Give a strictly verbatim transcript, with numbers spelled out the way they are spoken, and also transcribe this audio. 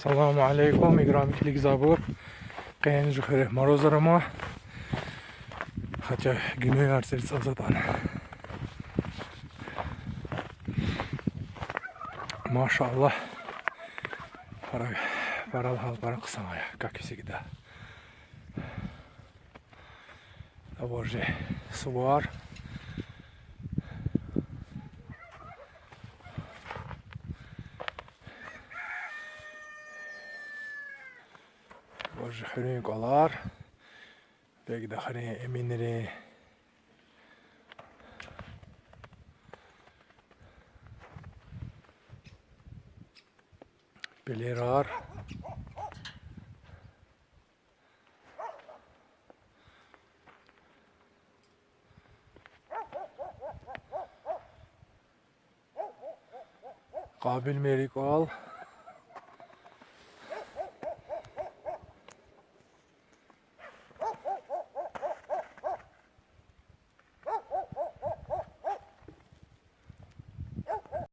Саламу алейкум, играми килигзавайбур. Къе жуьхуьрек морозар ама. Хотя гуьнуьяр цӀирцӀа затӀана. Машаллагь. Пара, пара лагьай пара хъсан я, как всегда. Аважи сувар. Аважи хуьруьн кӀвалар. Бегда хуьруьн, Эминрин, пелерар. Къабилмир и кӀвал.